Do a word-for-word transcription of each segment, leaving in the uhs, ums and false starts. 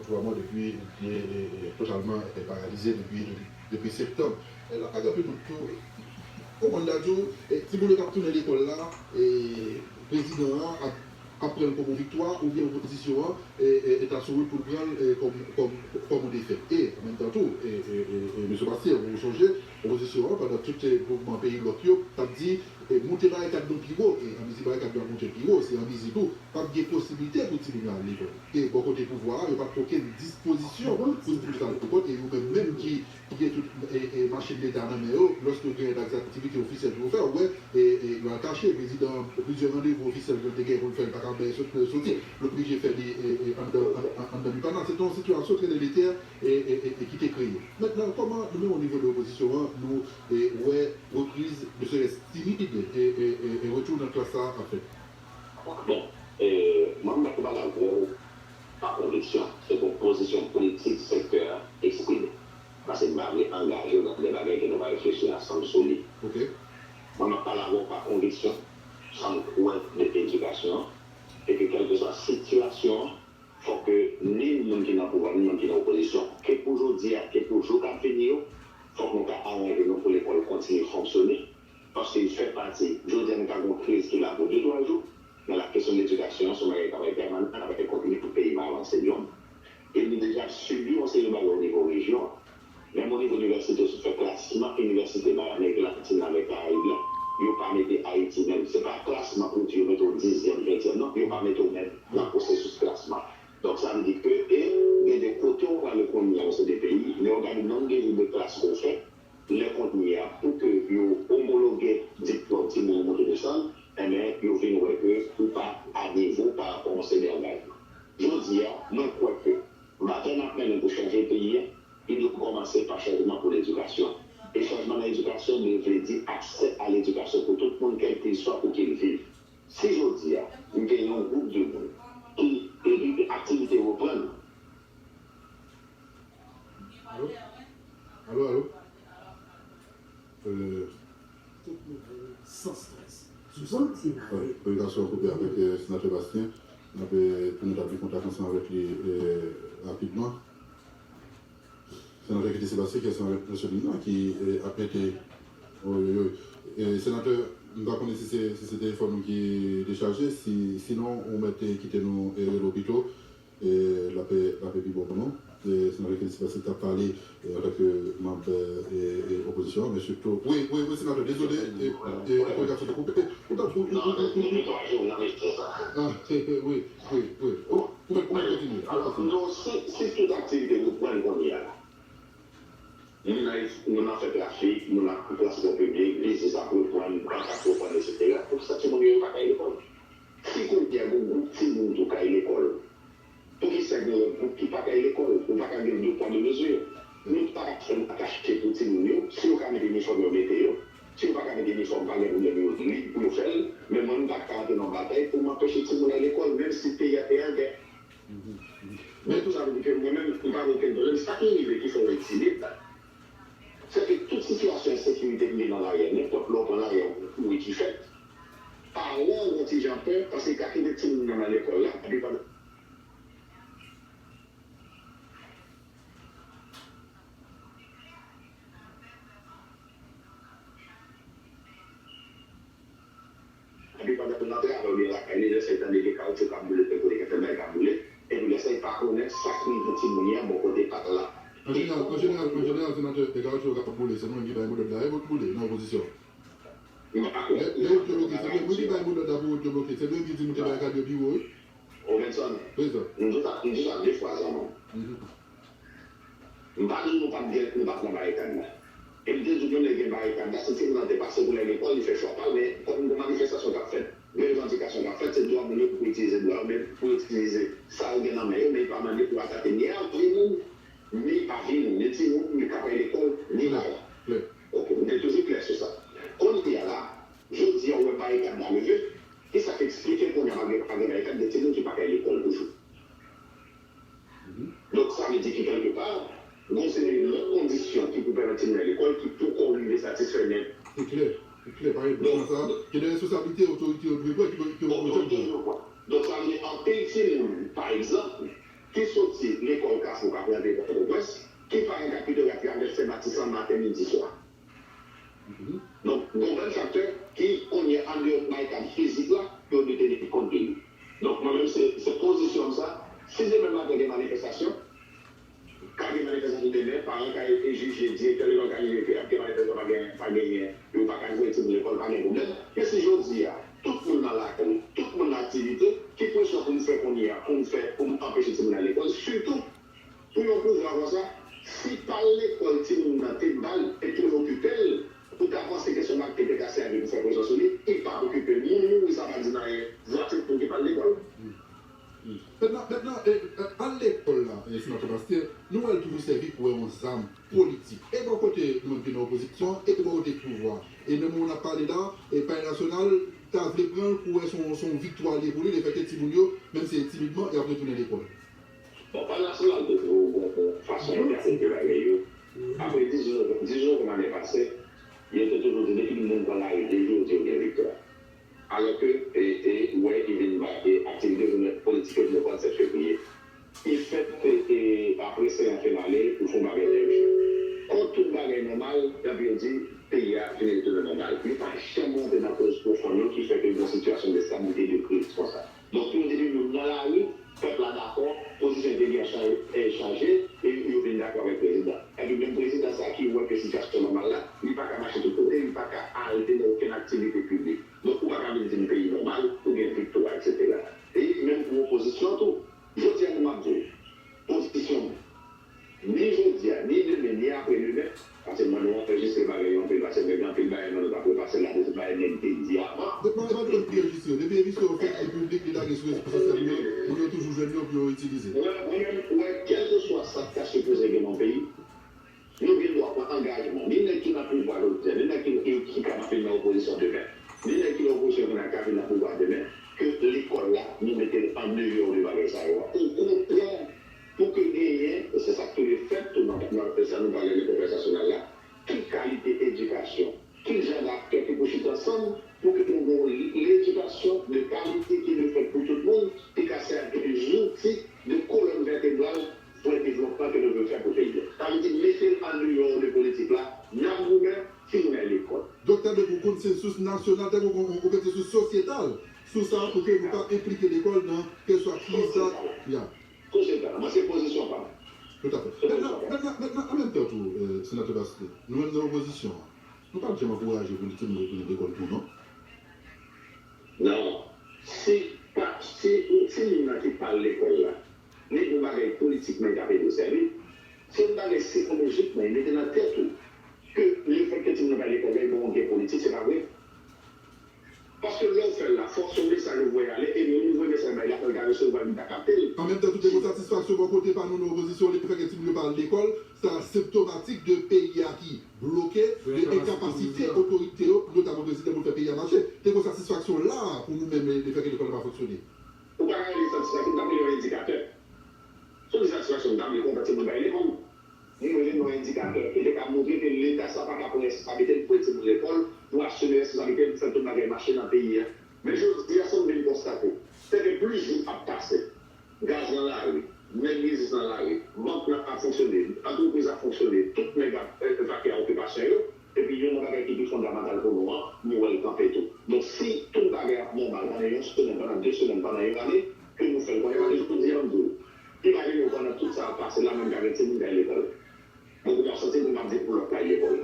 Vrèman depi, e, e, e, totalman, e, paralize depi, depi, depi septanm. E, la pa gen anpil moun tou. Ou konn, Dadou, e, timoun yo t ap tounen lekòl la, e, prezidan an ap, ap pran l kòm yon viktwa, oubyen opozisyon an, e, e, e ta sou wout pou l pran l, e, kòm, kòm, kòm yon defèt. E, an menm tan tou, e, e, e, e, mesye Bastien, ou sonje, opozisyon an, pandan tout, e, mouvman peyi lòk yo, t ap di, e, moute barikad nou pi wo, e, anmezi barikad yo ap moute pi wo, se anmezi tou, p ap gen posiblite pou timoun yo al lekòl. E bò kote pouvwa a, yo pa t pran okenn dispozisyon pou timoun yo al lekòl, e yo menm menm ki, ki gen tout, e, e, machin leta nan men yo, lòske yo gen lòt aktivite ofisyèl pou yo fè, ou wè, e, e, yo al kache. Prezidan, plizyè randevou ofisyèl ke l te gen pou l fè, l pa ka bay sot, soti, l oblije fè li, e, e, anndan, an, an, anndan Lipana. Se te yon sitiyasyon trè deletè, e, e, e, e ki te kreye. Mentnan, kòman nou menm o nivo de opozisyon an, nou, e, wè repriz, ne serait-ce timide, e, e, e, e retour nan klas sa a ap fèt? Bon, e, mwen, m pa dakò pa konviksyon. Se pou pozisyon politik sektè a eksprime. Paske m pa vle angaje w nan de bagay ke nou pa reflechi ansanm sou li. Ok. Mwen, m ap pale avè w pa konviksyon. Sa m kwè de edikasyon an, e ke kèlkeswa sitiyasyon an, fòk ke ni moun ki nan pouvwa, ni moun ki nan opozisyon, ke pou jodi a, ke pou jou k ap vini yo, fòk nou ka aranje nou pou lekòl kontinye fonksyone, paske l fè pati, jodi a nou ka gen yon kriz ki la pou de, twa jou, men la kesyon de ledikasyon an se yon bagay k ap pral pèmanan, k ap pral kontinye pou peyi pa avanse, yon. E nou deja sibi yon seri de bagay o nivo rejyon an. Menm o nivo inivèsite, si w fè klasman inivèsite bay Amerik Latin avèk Karayib la, yo pa mete Ayiti menm. Se pa klasman pou di yo mete w dizyèm, ventyèm, non, yo pa mete w menm nan pwosesis klasman. Donk, sa vle di ke, e, gen de kote w prale kounye a, se de peyi, lè w gade nonb de jou de klas ke w fè, lè kounye a, pou ke yo omologe diplòm timoun yo monte desann, enben, yo vin wè ke ou pa a nivo pa rapò a yon seri de angajman. Jodi a, mwen kwè ke batay n ap mennen pou chanje peyi a, li dwe kòmanse pa chanjman pou ledikasyon. E chanjman nan edikasyon dwe vle di aksè a ledikasyon pou tout moun, kèlkeswa kote l viv. Si jodi a, m gen yon gwoup de moun ki, epi aktivite reprann. Alo? Alo, alo? Euh, Tout nouvèl, san strès. Sou zòn Ti Mare. Wi, kominikasyon an koupe avèk, euh, senatè Bastien. N ap, euh, tounen tabli kontak ansanm avèk li, euh, rapidman. Senatè Kitty Sébastien ki ansanm avèk mesye Lina ki, eh, ap mete, oy, oy, oy. Eh, senatè, m pa konnen si se, si se telefòn ou ki dechaje, si, sinon ou mèt, eh, kite nou, eh, rele w pito. Eh, l ap, l ap pi bon pou nou. Eh, senatè Kitty Sébastien k ap pale, eh, antanke manm, eh, eh, opozisyon an, men sitou, wi, wi, wi, senatè, dezole, eh, eh, kominikasyon te koupe. Ou t ap, ou, ou, ou, ou, ou, ah, eh, eh, wi, wi, wi. Ou, ou mèt, ou mèt kontinye. Alò, non, si, si tout aktivite reprann kounye a, moun nan, moun nan fè trafik, moun nan pran transpò piblik, biznis ap reprann, bank ap reprann, etsetera. Poukisa timoun yo, yo pa ka al lekòl? Si kounye a gon gwoup timoun tou k al lekòl, poukisa gen lòt gwoup ki pa ka al lekòl? Ou pa ka gen de pwa de mezi. Nou pa ka fè l atache pou timoun yo. Si yo ka mete inifòm yo, mete yo. Si yo pa ka mete inifòm, pa gen pwoblèm, yo lib pou yo fè l. Men mwen, m pa ka antre nan batay pou m anpeche timoun al lekòl, menm si peyi a te an gè. Men tou sa vle di ke mwen menm, m pa gen okenn pwoblèm. Sa ki rive ki fè w wè timid la, se ke tout sitiyasyon ensekirite ki gen nan lari a, nenpòt lè w pran lari a, yon kouri ki fèt. Paran w yon ti jan pè, paske ka kite timoun nan al lekòl la, epi pandan Epi pandan l nan travay oubyen lakay li, lè sa l tande gen kawotchou k ap boule, tel kote gen tel bagay k ap boule, epi lè sa l pa konnen sa k rive timoun li an bò kote pa t la. An jeneral, an jeneral, an jeneral, senatè, e kawotchou yo k ap boule, se nou menm ki bay modòd la, e pou l boule nan opozisyon. M pa kwè. Lè, lè wout yo bloke, se nou menm ki bay modòd la pou wout yo bloke, se nou menm ki di moute barikad yo pi wo, wi. Robenson, m di w sa, m di w sa de fwa, zanmi m. M pa di w nou pa t gen, nou pa t nan barikad la. E m te di w menm lè gen barikad la, si timoun nan te pase pou l al lekòl, li fè chwa pa l, men kòm gon manifestasyon k ap fèt, gen revandikasyon k ap fèt, se dwa moun yo pou itilize dwa yo, men pou yo itilize sa yo gen nan men yo, men yo pa mande pou atake ni avni moun, ni avni moun, ni timoun, ni k ap al lekòl, ni paran. Ok, m te toujou klè sou sa. Kounye a la, jodi a, ou wè barikad la leve, ki sa k eksplike kounye a, malgre pa gen barikad, gen timoun ki pa ka al lekòl toujou. Donk, sa vle di ke kèlkepa, gon seri de lòt kondisyon ki pou pèmèt timoun al lekòl ki poko rive satisfè nèt. Se klè, se klè. Parèt, donk, sa, se de responsablite otorite yo dwe pran, ki, ki yo dwe pran. Donk, sa vle di anpil timoun, pa egzanp, ki soti lekòl Kafou k ap rantre Pòtoprens, ki paran k ap kite w ap travèse Matisan maten, midi, swa. Donk, gen yon bann faktè ki, kounye a, andeyò bay kad fizik la, yo dwe teni kont de li. Donk, mwen menm, se, se pozisyon m sa. Si demen maten gen manifestasyon, ka gen manifestasyon demen, paran ka jije, direktè lekòl ka jije ke ap gen manifestasyon, pa gen, pa genyen, yo pa ka voye timoun lekòl, pa gen pwoblèm. Men si jodi a, tout moun nan lakay, tout moun nan aktivite, ki presyon pou m fè kounye a, pou m fè, pou m anpeche timoun al lekòl, sitou pou yon pouvwa konsa, si pa l lekòl timoun nan te ba l e pou l okipe l, pou ta panse ke se yon akte te ka sèvi pou fè presyon sou li, li pa okipe l. Moun mouri, sa pa di n anyen. Vwati pou ki pa l lekòl. Mentnan, mentnan, e, e, al lekòl la, e, Senatè Bastien, nou wè l toujou sèvi pou yon zam politik. E bò kote nou menm ki nan opozisyon, e bò kote pouvwa. E nan moman n ap pale la, e Palè Nasyonal ta vle pran l pou wè se yon, se yon viktwa li ye pou li, lefètke timoun yo, menm si se timidman, y ap retounen lekòl. Bon, Palè Nasyonal te toujou gon, gon fason yo te aplike bagay yo. Apre diznèf, diznèf ane pase, yo te toujou di depi moun pran lari, depi yo di yo gen viktwa. Alòske, e, e, ou wè, li vin ba, e, aktivite politik yo vin reprann sèt fevriye. Li fèt, e, e, apre se an fen ane, ou fè yon bagay lèv jan. Kon tout bagay nòmal, epi yo di, peyi a vin retounen nòmal. Yo pa janm rantre nan koz pwofon yo ki fè ke gen yon sitiyasyon de establite, de kriz konsa. Donk, pou yo di nou nan lari, pèp la dakò, pozisyon entèryè chanje, e yo vin dakò avèk prezidan. Epi menm prezidan sa ki wè ke sitiyasyon nòmal la, li pa ka mache tout kote, li pa ka al te nan okenn aktivite piblik. Donk, ou pa ka vin di m peyi nòmal, ou gen viktwa, etsetera. E menm pou opozisyon tou, jodi a nou m ap di w, pozisyon m, ni jodi a, ni demen, ni apre demen, paske mwen nou anrejistre bagay yo anpil, paske gen anpil bagay mwen nou t ap repase la de tout bagay nèg te di avan. Depi, depi, depi, depi emisyon yo fèt, e piblik li lage sou rezo sosyal yo, moun yo toujou jwenn yo pou yo itilize. Mwen, mwen menm, mwen, kèlkeswa sa k ta sipoze gen nan peyi, nou gen dwa pran angajman, ni nèg ki nan pouvwa jodi a, ni nèg ki, ki, ki ka nan, nan opozisyon demen, ni nèg ki nan opozisyon kounye a ka vin nan pouvwa demen, ke lekòl la, nou mete l andeyò de bagay sa yo a. Okontrè, pou ke genyen, e se sa k te dwe fèt tou nan, nan sa nou pale nan konvèsasyonal la, ki kalite edikasyon, ki jan daktè ki pou chita ansanm pou ke nou gen yon ledikasyon de kalite ki dwe fèt pou tout moun, ki ka sèvi de zouti, de kolòn vètebral pou devlopman ke nou vle fè pou peyi a. Sa vle di, mete l andeyò de politik la, n ap goumen, timoun al lekòl. Doktè Debout, konsensous nasyonal, tèlke yon konsensous sosyetal sou sa pou ke nou ka enplike lekòl nan kèlkeswa kriz sa. Sosyetal, mwen se pozisyon pa m. Toutafè. Mentnan, mentnan, mentnan, an menm tan tou, e, Senatè Bastien, nou menm nan opozisyon an, nou pa t janm ankouraje pou timoun retounen lekòl tou, non? Non. Si pa, si yon timoun nan ki pa al lekòl la, li gen yon bagay politikman li t ap ede w sèvi, se yon bagay sikolojikman, li mete nan tèt ou ke lefètke timoun nan pa al lekòl la, li ba w yon byen politik, se pa vre? Paske lè w fè l la, fò se yon mesaj ou voye ale, e moun ou voye mesaj bay la, fò l ka resevwa l, li ta kapte l. An menm tan tou, te gen yon satisfaksyon bò kote pa nou nan opozisyon, lefètke timoun yo pa al lekòl, sa senptomatik de peyi a ki bloke, de enkapasite otorite yo, notaman prezidan, pou l fè peyi a mache. Te gen yon satisfaksyon la a pou nou menm, lefètke lekòl la pa fonksyone. Ou pa ka rele l satisfaksyon, m t ap rele l yon endikatè. Se yon satisfaksyon m t ap rele kontan timoun pa al lekòl. Li rele nou endikatè ki te ka montre ke Leta sa pa ka pran responsablite l voye timoun lekòl, pou asime responsablite l pou fè tout bagay mache nan peyi a. Men jodi a, sa m vin konstate, se ke plis jou ap pase, gaz nan lari, nèg biznis nan lari, bank nan ap fonksyone, antrepriz ap fonksyone, tout nèg ap, e, vake a okipasyon yo, epi youn nan bagay ki pi fondamantal pou nou an, nou wè l kanpe tou. Donk, si tout bagay ap nòmal pandan yon semèn, pandan de semèn, pandan yon ane, ke nou fè l kounye a, paske jodi a, m di w, imajine w pandan tout sa ap pase la, menm ka gen timoun k al lekòl. Mwen, pou m ap santi pou m ap di pou lòt pa al lekòl.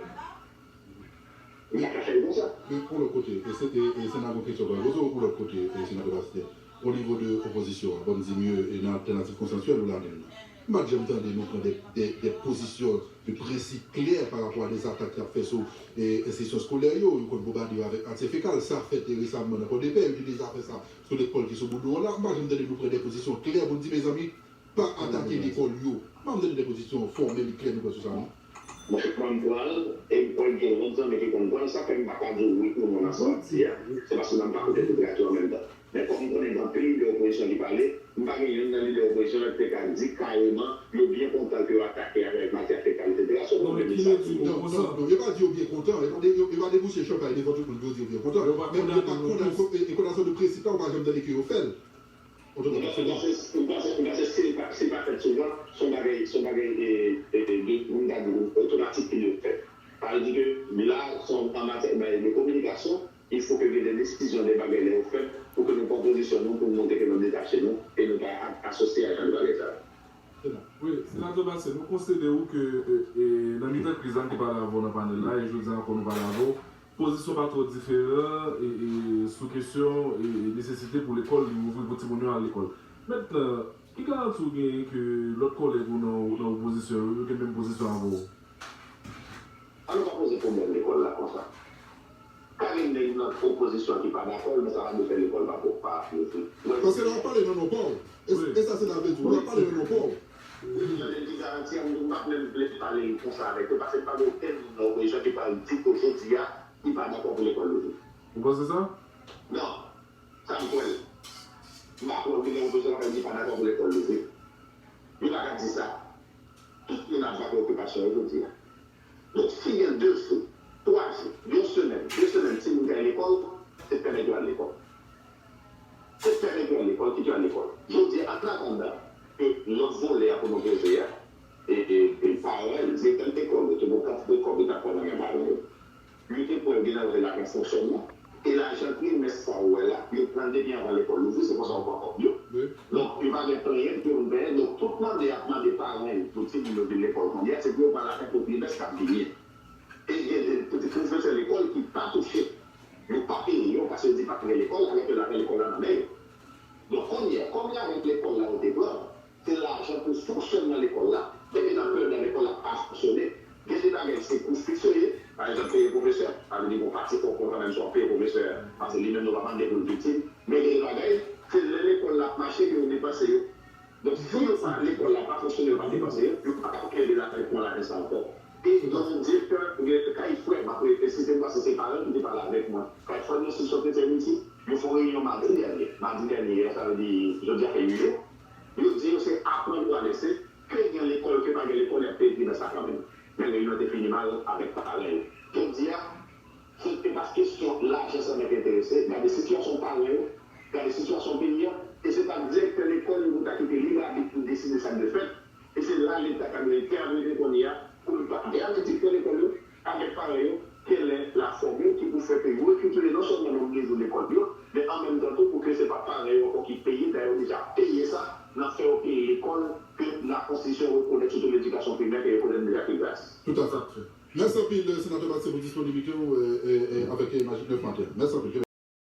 M pa ka fè l konsa. Men yon lòt kote, e se, e, e se nan yon kesyon pou poze w yon lòt kote, e, Senatè Bastien, o nivo de opozisyon an, ban m di m, e, nan altènativ konsansyèl ou ladan l lan. M pa t janm tande nou pran de, de, de pozisyon, de prensip klè pa rapò a de zatak y ap fè sou, e, enstitisyon eskolè yo, yo konn bonbade yo avèk matyè fekal. Sa fèt, e, resamman nan Pòdepè, yo te deja fè sa sou lekòl ki sou boudon an la. M pa janm tande nou pran de pozisyon klè pou n di, mezanmi, pa atake lekòl yo. M pa janm tande de pozisyon fòmèl e klè nou pran sou sa, non. Mwen, mwen pran l, e m kwè gen lòt zanmi ki konn pran l, sa fè m pa ka di w wi ou non nan sa w ap di a. Se paske mwen pa koute tout radyo an menm tan. Men kòm m konnen gen anpil lidè opozisyon ki pale, m pa gen youn nan lidè opozisyon yo ki te ka di kareman yo byen kontan ke yo atake avèk matyè fekal, etsetera. Se yon pwoblèm li sa tou. Non, non, non, yo pa di yo byen kontan, yo pa de-, yo, yo pa debouche chanpay devan tout moun pou yo di yo byen kontan. Men yo pa kondan, e, e kondanasyon de prensip la, ou pa janm tande ke yo fè l. Mwen panse, mwen panse, mwen panse si l pa, si l pa fèt souvan, se yon bagay, se yon bagay, e, e, de, pou m ta di, otomatik ki dwe fèt. Sa vle di ke la, se yon, an matyè de, de kominikasyon, il faut que gen de desizyon, de bagay lè yo fèt, pou ke nou pran pozisyon nou, pou nou montre ke nou detache nou, e nou pa a-, asosye a jan de bagay sa yo. Wi, Senatè Bastien, nou konsidere w ke e, e, nan mitan kriz la, n te pale avè w nan panèl la, e jodi a ankò nou pale avè w. Pozisyon pa twò diferan e, e, sou kesyon e, e, nesesite pou lekòl li ouvri pou timoun yo al lekòl. Mentnan, ki garanti w genyen ke lòt kòlèg ou nan, nan opozisyon yo, yo gen menm pozisyon avè w? An nou pa poze pwoblèm lekòl la konsa. Ka gen nèg nan opozisyon ki pa dakò, men sa pa vle fè lekòl pa pou pa louvri. Paske lè w ap pale nan non pa w, e e sa se la vle di, lè w ap pale nan non pa w. Wi, jan nèg ki garanti a, m pa menm vle pale konsa avèk yo, paske m pa gen okenn moun nan opozisyon ki pral di ke jodi a, ki pa dakò pou lekòl louvri. Ou panse sa? Non. Sa m kwè l. M pa kwè w gen opozisyon k ap di pa dakò pou lekòl louvri. Yo pa ka di sa. Tout moun ap va pou okipasyon yo jodi a. Donk, si gen de jou, twa jou, yon semèn, de semèn, timoun kay lekòl, se pèmèt yo al lekòl. Se pèmèt yo al lekòl, kite yo al lekòl. Jodi a, an atandan ke lòt volè a pou nou poze a, e, e, e paran, direktè lekòl yo, te gen yon kantite kòb yo t ap pran nan men paran yo. Yo te pran yo genere lajan fonksyònman. E lajan trimès sa ou wè la, yo pran l depi anvan lekòl louvri, se konsa yo pran kòb yo. Donk, yo pa gen anyen pou yo vin benyen. Donk, tout mande y ap mande paran yo pou timoun yo vin lekòl kounye a, se pou yo pran lajan pou trimès k ap vini an. E gen de pwofesè lekòl ki pa touche. Yo pa peye yo, paske yo di pa t gen lekòl, alòske lajan lekòl la nan men yo. Donk, kounye a, kòm lajan lekòl la yo te pran, se lajan pou fonksyònman lekòl la. Depi nan peryòd la lekòl la pa fonksyone, gen de bagay se kou fiks yo ye. Pa egzanp, peye pwofesè, sa vle di gon pati fòk ou kanmenm si w ap peye pwofesè, paske li menm nou pa mande pou l viktim. Men gen de bagay, se lè lekòl la ap mache ke yo depanse yo. Donk, si yo pa, lekòl la pa fonksyone, yo pa depanse yo, yo pa ka kenbe lajan pou lajan sa ankò. E gen yon direktè kay frè m, apre, e si se m pase, se paran ki te pale avèk mwen. Kay frè m nan Sud Centre Eternity, yo fè yon reyinyon madi dènye. Madi dènye a, sa vle di jodi a fè uit jou. Yo di yo se aprann ou a lese, ke gen lekòl, ke pa gen lekòl, y ap peye trimès la kanmenm. Men reyinyon te fini mal avèk paran yo. Jodi a, se te pa kesyon lajan sèlman ki enterese, gade sitiyasyon paran yo, gade sitiyasyon peyi a, e se pa direktè lekòl yo pou ta kite lib abit pou deside sa k dwe fèt. E se la Leta ta dwe entèveni kounye a pou l pa pèmèt direktè lekòl yo avèk paran yo kenbe lafòm yo ki pou fè ke yo rekipere non sèlman nonb de jou lekòl yo, men an menm tan tou pou ke se pa paran yo ankò ki peye, dayè yo deja peye sa nan fè yo peye lekòl ke lakonstitisyon rekonèt sitou ledikasyon primè ke yo konnen deja ki gratis. Toutafè. Mèsi anpil, Senatè Bastien, pou disponiblite w avèk Imaj nèf Maten. Mèsi anpil.